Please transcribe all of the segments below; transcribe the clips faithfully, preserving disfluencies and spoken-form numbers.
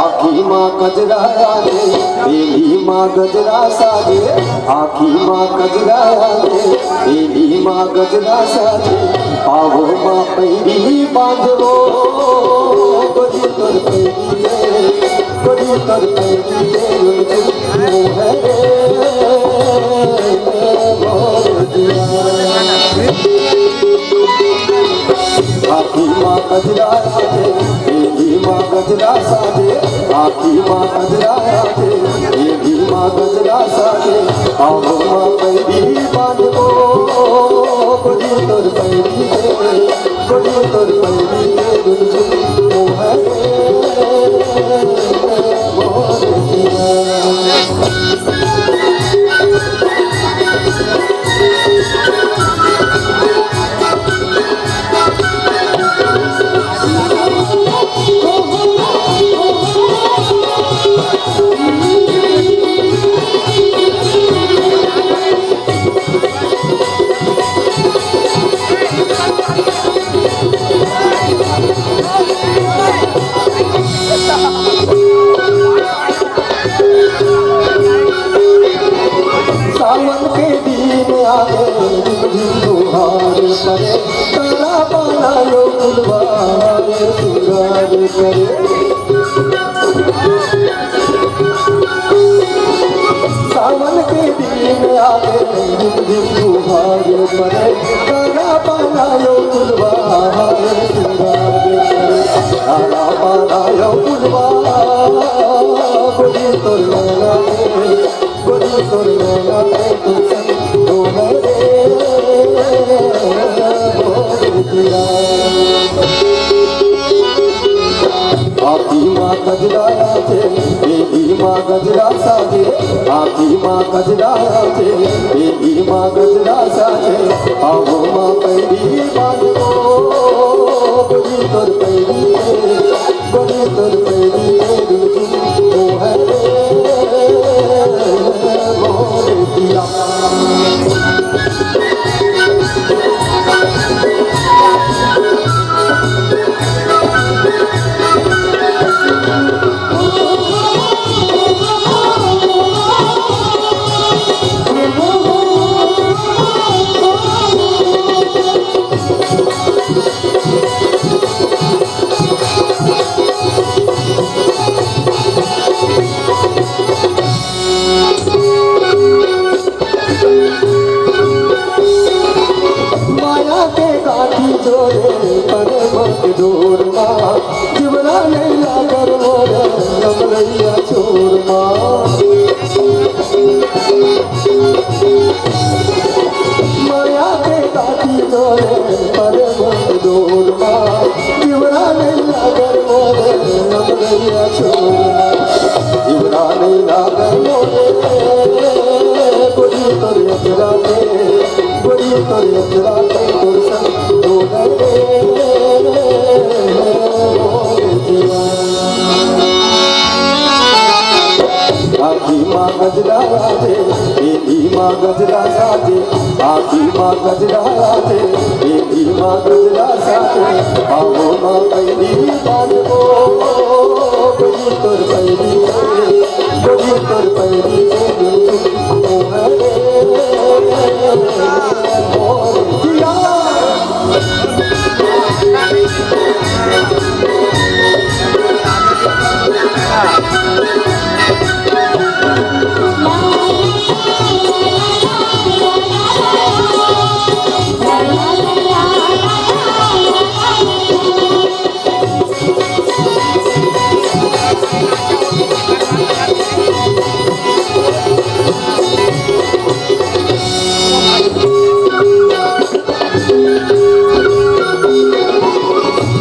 आँखी मा कजरा साजे, बेली मा गजरा साजे, आँखी मा कजरा साजे, बेली मा गजरा साजे, पाँव मा पैरी बाँधवो, गोरी तोर पैरी रे, गोरी तोर पैरी रे, मोहरे मोर दिया। आँखी मा कजरा साजे, बेली मा गजरा साजे, आँखी मा कजरा साजे, बेली मा गजरा साजे, पाँव मा पैरी बाँधवो, गोरी तोर पैरी रे, गोरी तोर पैरी रे, गुनगुन मोहरे मोर दिया। सावन के दिन आगे, झिम झिम फुहार परे, काला पाना यो फुलवा रे सिंगार करे। सावन के दिन आगे, झिम झिम फुहार परे, काला पाना यो फुलवा रे सिंगार करे। काला पाना यो फुलवा, गोरी तोर नैना रे, गोरी तोर नैना रे, तू संग डोले रे, मोर दिया। आँखी मा कजरा साजे, बेली मा गजरा साजे, आँखी मा कजरा साजे, बेली मा गजरा साजे, पाँव मा पैरी बाँधवो, गोरी तोर पैरी रे, गोरी तोर पैरी रे, गुनगुन मोहरे मोर दिया। माया के गांठी जोरे परे मत डोर मा, जिवरा नइ लागे मोरे लमलैया छोर मा। माया के गांठी जोरे परे मत डोर मा, जिवरा नइ लागे मोरे लमलैया छोर मा। जिवरा नइ लागे मोरे, गोरी तोर अचरा के, गोरी तोर अचरा के, तोर संग डोले रे मोर जीवन। आँखी मा गजरा साजे, बेली मा गजरा साजे, आँखी मा गजरा साजे, बेली मा गजरा साजे, पाँव मा पैरी बाँधवो, गोरी तोर पैरी रे, गोरी तोर पैरी रे, मोहरे मोर दिया।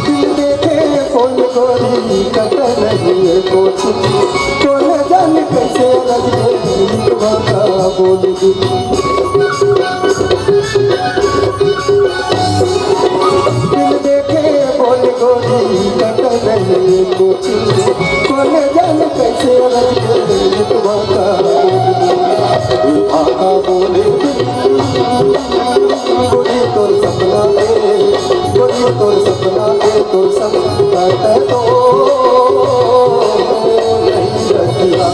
दिल देखे कोन गोरी कत नहीं कोच, कोन जान कैसे लगे लिखवा का बोल दी। कोची कोने जाने कैसे अलग के मितवा का बोल, भाखा बोले। गोरी तोर सपना के, गोरी तोर सपना के, तोर सपना के तो नहीं रतिया।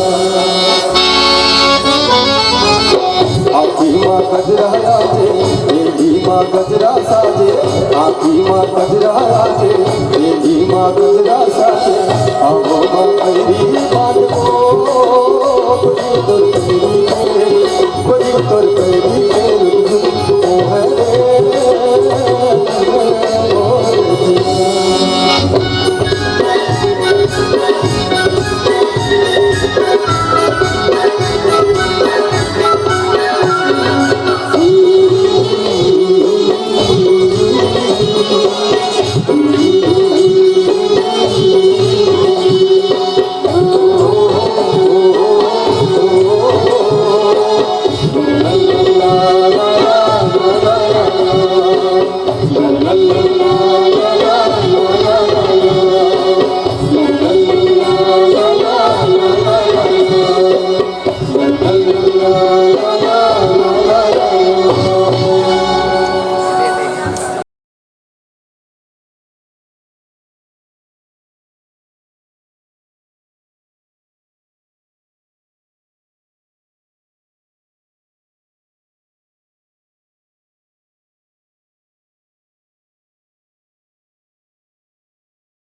आँखी मा गजरा आजे, ए जी मा गजरा साजे। आँखी मा गजरा आजे, ए जी मा गजरा साजे। आवो मा पैरी बाजबो, गोरी तोर पैरी के, गोरी तोर पैरी के।